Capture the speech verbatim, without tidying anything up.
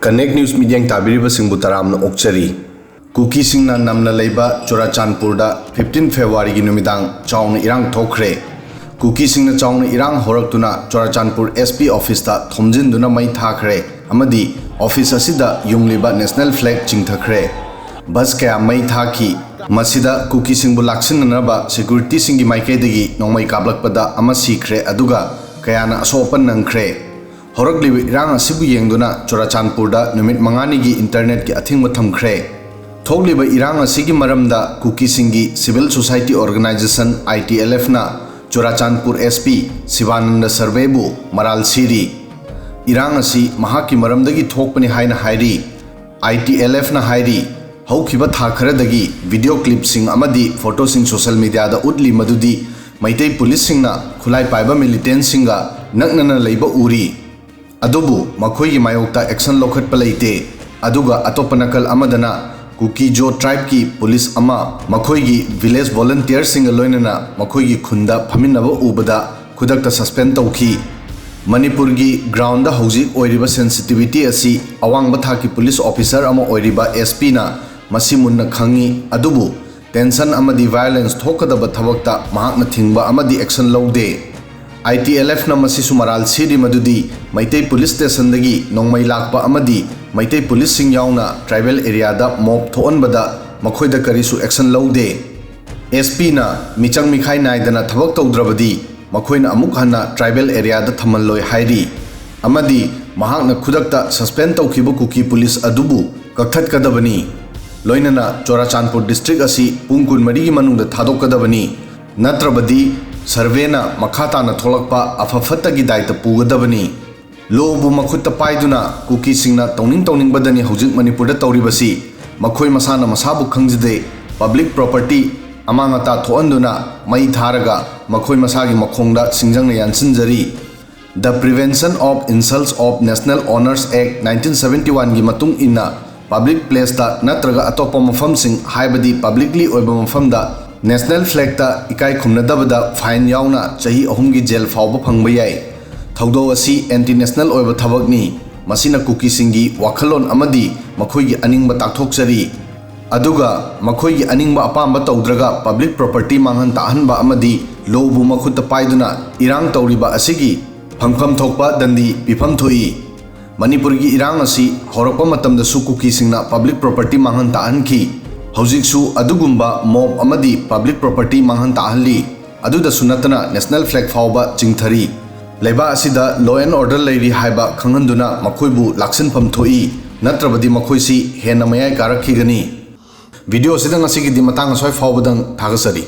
Connect News ꯃꯤꯠꯌꯦꯡ ꯇꯥꯕꯤꯔꯤꯕꯁꯤꯡꯕꯨ ꯇꯔꯥꯝꯅ ꯑꯣꯛꯆꯔꯤ꯫ ꯀꯨꯀꯤꯁꯤꯡꯅ ꯅꯝꯅ ꯂꯩꯕ ꯆꯨꯔꯥꯆꯥꯟꯄꯨꯔꯗ fifteen Februaryꯒꯤ ꯅꯨꯃꯤꯗꯥꯡ ꯆꯥꯎꯅ ꯏꯔꯥꯡ ꯊꯣꯛꯈ꯭ꯔꯦ꯫ ꯀꯨꯀꯤꯁꯤꯡꯅ ꯆꯥꯎꯅ ꯏꯔꯥꯡ ꯍꯧꯔꯛꯇꯨꯅ ꯆꯨꯔꯥꯆꯥꯟꯄꯨꯔ S P officeꯇ ꯊꯣꯝꯖꯤꯟꯗꯨꯅ ꯃꯩ ꯊꯥꯈ꯭ꯔꯦ ꯑꯃꯗꯤ office ꯑꯁꯤꯗ ꯌꯨꯡꯂꯤꯕ national flag ꯆꯤꯡꯊꯈ꯭ꯔꯦ꯫ Bus ꯀꯌꯥ ꯃꯩ ꯊꯥꯈꯤ꯫ ꯃꯁꯤꯗ ꯀꯨꯀꯤꯁꯤꯡꯕꯨ ꯂꯥꯛꯁꯤꯟꯅꯅꯕ securityꯁꯤꯡꯒꯤ ꯃꯥꯏꯀꯩꯗꯒꯤ ꯅꯣꯡꯃꯩ ꯀꯥꯞꯂꯛꯄꯗ ꯑꯃ ꯁꯤꯈ꯭ꯔꯦ, ꯑꯗꯨꯒ ꯀꯌꯥꯅ ꯑꯁꯣꯛ ꯑꯄꯟ ꯅꯪꯈ꯭ꯔꯦ꯫ ꯍꯧꯔꯛꯂꯤꯕ ꯏꯔꯥꯡ ꯑꯁꯤꯕꯨ ꯌꯦꯡꯗꯨꯅ ꯆꯨꯔꯥꯆꯥꯟꯄꯨꯔꯗ ꯅꯨꯃꯤꯠ ꯃꯉꯥꯅꯤꯒꯤ internetꯀꯤ ꯑꯊꯤꯡꯕ ꯊꯝꯈ꯭ꯔꯦ꯫ ꯊꯣꯛꯂꯤꯕ ꯏꯔꯥꯡ ꯑꯁꯤꯒꯤ ꯃꯔꯝꯗ ꯀꯨꯀꯤꯁꯤꯡꯒꯤ civil society organization ITLFꯅ Churachandpur S P Sivananda ꯁꯔꯕꯦꯕꯨ ꯃꯔꯥꯜ ꯁꯤꯔꯤ꯫ ꯏꯔꯥꯡ ꯑꯁꯤ ꯃꯍꯥꯛꯀꯤ ꯃꯔꯝꯗꯒꯤ ꯊꯣꯛꯄꯅꯤ ꯍꯥꯏꯅ ꯍꯥꯏꯔꯤ꯫ ITLFꯅ ꯍꯥꯏꯔꯤ, ꯍꯧꯈꯤꯕ ꯊꯥ ꯈꯔꯗꯒꯤ video clipꯁꯤꯡ ꯑꯃꯗꯤ photoꯁꯤꯡ social mediaꯗ ꯎꯠꯂꯤ, ꯃꯗꯨꯗꯤ ꯃꯩꯇꯩ ꯄꯨꯂꯤꯁꯁꯤꯡꯅ ꯈꯨꯠꯂꯥꯏ ꯄꯥꯏꯕ militantꯁꯤꯡꯒ ꯅꯛꯅꯅ ꯂꯩꯕ ꯎꯔꯤ꯫ ꯑꯗꯨꯕꯨ ꯃꯈꯣꯏꯒꯤ ꯃꯥꯌꯣꯛꯇ action ꯂꯧꯈꯠꯄ ꯂꯩꯇꯦ꯫ ꯑꯗꯨꯒ ꯑꯇꯣꯞꯄ ꯅꯥꯀꯜ ꯑꯃꯗꯅ ꯀꯨꯀꯤ-ꯖꯣ tribeꯀꯤ ꯄꯨꯂꯤꯁ ꯑꯃ ꯃꯈꯣꯏꯒꯤ village volunteerꯁꯤꯡꯒ ꯂꯣꯏꯅꯅ ꯃꯈꯣꯏꯒꯤ ꯈꯨꯟꯗ ꯐꯝꯃꯤꯟꯅꯕ ꯎꯕꯗ ꯈꯨꯗꯛꯇ suspend ꯇꯧꯈꯤ꯫ ꯃꯅꯤꯄꯨꯔꯒꯤ groundꯗ ꯍꯧꯖꯤꯛ ꯑꯣꯏꯔꯤꯕ sensitivity ꯑꯁꯤ ꯑꯋꯥꯡꯕ ꯊꯥꯛꯀꯤ ꯄꯨꯂꯤꯁ officer ꯑꯃ ꯑꯣꯏꯔꯤꯕ S Pꯅ ꯃꯁꯤ ꯃꯨꯟꯅ ꯈꯪꯏ, ꯑꯗꯨꯕꯨ tension ꯑꯃꯗꯤ violence ꯊꯣꯛꯀꯗꯕ ꯊꯕꯛꯇ ꯃꯍꯥꯛꯅ ꯊꯤꯡꯕ ꯑꯃꯗꯤ action ꯂꯧꯗꯦ꯫ ITLFꯅ ꯃꯁꯤꯁꯨ ꯃꯔꯥꯜ ꯁꯤꯔꯤ, ꯃꯗꯨꯗꯤ ꯃꯩꯇꯩ ꯄꯨꯂꯤꯁ stationꯗꯒꯤ ꯅꯣꯡꯃꯩ ꯂꯥꯛꯄ ꯑꯃꯗꯤ ꯃꯩꯇꯩ ꯄꯨꯂꯤꯁꯁꯤꯡ ꯌꯥꯎꯅ tribal areaꯗ mob ꯊꯣꯛꯍꯟꯕꯗ ꯃꯈꯣꯏꯗ ꯀꯔꯤꯁꯨ action ꯂꯧꯗꯦ꯫ S Pꯅ ꯃꯤꯆꯪ ꯃꯤꯈꯥꯏ ꯅꯥꯏꯗꯅ ꯊꯕꯛ ꯇꯧꯗ꯭ꯔꯕꯗꯤ ꯃꯈꯣꯏꯅ ꯑꯃꯨꯛ ꯍꯟꯅ tribal areaꯗ ꯊꯝꯍꯜꯂꯣꯏ ꯍꯥꯏꯔꯤ꯫ ꯑꯃꯗꯤ ꯃꯍꯥꯛꯅ ꯈꯨꯗꯛꯇ suspend ꯇꯧꯈꯤꯕ ꯀꯨꯀꯤ ꯄꯨꯂꯤꯁ ꯑꯗꯨꯕꯨ ꯀꯛꯊꯠꯀꯗꯕꯅꯤ꯫ ꯂꯣꯏꯅꯅ ꯆꯨꯔꯥꯆꯥꯟꯄꯨꯔ district ꯑꯁꯤ ꯄꯨꯡ ꯀꯨꯟꯃꯔꯤꯒꯤ ꯃꯅꯨꯡꯗ ꯊꯥꯗꯣꯛꯀꯗꯕꯅꯤ꯫ ꯅꯠꯇ꯭ꯔꯕꯗꯤ ꯁꯔꯚꯦꯅ ꯃꯈꯥ ꯇꯥꯅ ꯊꯣꯛꯂꯛꯄ ꯑꯐ ꯐꯠꯇꯒꯤ ꯗꯥꯏꯇ ꯄꯨꯒꯗꯕꯅꯤ꯫ Lawꯕꯨ ꯃꯈꯨꯠꯇ ꯄꯥꯏꯗꯨꯅ ꯀꯨꯀꯤꯁꯤꯡꯅ ꯇꯧꯅꯤꯡ ꯇꯧꯅꯤꯡꯕꯗꯅꯤ ꯍꯧꯖꯤꯛ ꯃꯅꯤꯄꯨꯔꯗ ꯇꯧꯔꯤꯕꯁꯤ꯫ ꯃꯈꯣꯏ ꯃꯁꯥꯅ ꯃꯁꯥꯕꯨ ꯈꯪꯖꯗꯦ꯫ Public property ꯑꯃꯥꯡ ꯑꯇꯥ ꯊꯣꯛꯍꯟꯗꯨꯅ ꯃꯩ ꯊꯥꯔꯒ ꯃꯈꯣꯏ ꯃꯁꯥꯒꯤ ꯃꯈꯣꯡꯗ ꯁꯤꯡꯖꯪꯅ ꯌꯥꯟꯁꯤꯟꯖꯔꯤ꯫ The Prevention of Insults of National Honours Act nineteen seventy oneꯒꯤ ꯃꯇꯨꯡ ꯏꯟꯅ public placeꯇ ꯅꯠꯇ꯭ꯔꯒ ꯑꯇꯣꯞꯄ ꯃꯐꯝꯁꯤꯡ, ꯍꯥꯏꯕꯗꯤ publicly ꯑꯣꯏꯕ ꯃꯐꯝꯗ national flagꯇ ꯏꯀꯥꯏ ꯈꯨꯝꯅꯗꯕꯗ fine ꯌꯥꯎꯅ ꯆꯍꯤ ꯑꯍꯨꯝꯒꯤ jail ꯐꯥꯎꯕ ꯐꯪꯕ ꯌꯥꯏ꯫ ꯊꯧꯗꯣꯛ ꯑꯁꯤ anti national ꯑꯣꯏꯕ ꯊꯕꯛꯅꯤ꯫ ꯃꯁꯤꯅ ꯀꯨꯀꯤꯁꯤꯡꯒꯤ ꯋꯥꯈꯜꯂꯣꯟ ꯑꯃꯗꯤ ꯃꯈꯣꯏꯒꯤ ꯑꯅꯤꯡꯕ ꯇꯥꯛꯊꯣꯛꯆꯔꯤ꯫ ꯑꯗꯨꯒ ꯃꯈꯣꯏꯒꯤ ꯑꯅꯤꯡꯕ ꯑꯄꯥꯝꯕ ꯇꯧꯗ꯭ꯔꯒ public property ꯃꯥꯡꯍꯟ ꯇꯥꯛꯍꯟꯕ ꯑꯃꯗꯤ ꯂꯣꯕꯨ ꯃꯈꯨꯠꯇ ꯄꯥꯏꯗꯨꯅ ꯏꯔꯥꯡ ꯇꯧꯔꯤꯕ ꯑꯁꯤꯒꯤ ꯐꯪꯐꯝ ꯊꯣꯛꯄ ꯗꯟꯗꯤ ꯄꯤꯐꯝ ꯊꯣꯛꯏ꯫ ꯃꯅꯤꯄꯨꯔꯒꯤ ꯏꯔꯥꯡ ꯑꯁꯤ ꯍꯧꯔꯛꯄ ꯃꯇꯝꯗꯁꯨ ꯀꯨꯀꯤꯁꯤꯡꯅ public property ꯃꯥꯡꯍꯟ ꯇꯥꯛꯍꯟꯈꯤ꯫ ꯍꯧꯖꯤꯛꯁꯨ ꯑꯗꯨꯒꯨꯝꯕ mob ꯑꯃꯗꯤ public property ꯃꯥꯡꯍꯟ ꯇꯥꯛꯍꯜꯂꯤ꯫ ꯑꯗꯨꯗꯁꯨ ꯅꯠꯇꯅ national flag ꯐꯥꯎꯕ ꯆꯤꯡꯊꯔꯤ꯫ ꯂꯩꯕꯥꯛ ꯑꯁꯤꯗ law and order ꯂꯩꯔꯤ ꯍꯥꯏꯕ ꯈꯪꯍꯟꯗꯨꯅ ꯃꯈꯣꯏꯕꯨ ꯂꯥꯛꯁꯤꯟꯐꯝ ꯊꯣꯛꯏ, ꯅꯠꯇ꯭ꯔꯕꯗꯤ ꯃꯈꯣꯏꯁꯤ ꯍꯦꯟꯅ ꯃꯌꯥꯏ ꯀꯥꯔꯛꯈꯤꯒꯅꯤ꯫ Video ꯑꯁꯤꯗ ꯉꯁꯤꯒꯤꯗꯤ ꯃꯇꯥꯡ ꯑꯁ꯭ꯋꯥꯏ ꯐꯥꯎꯕꯗꯪ ꯊꯥꯒꯠꯆꯔꯤ꯫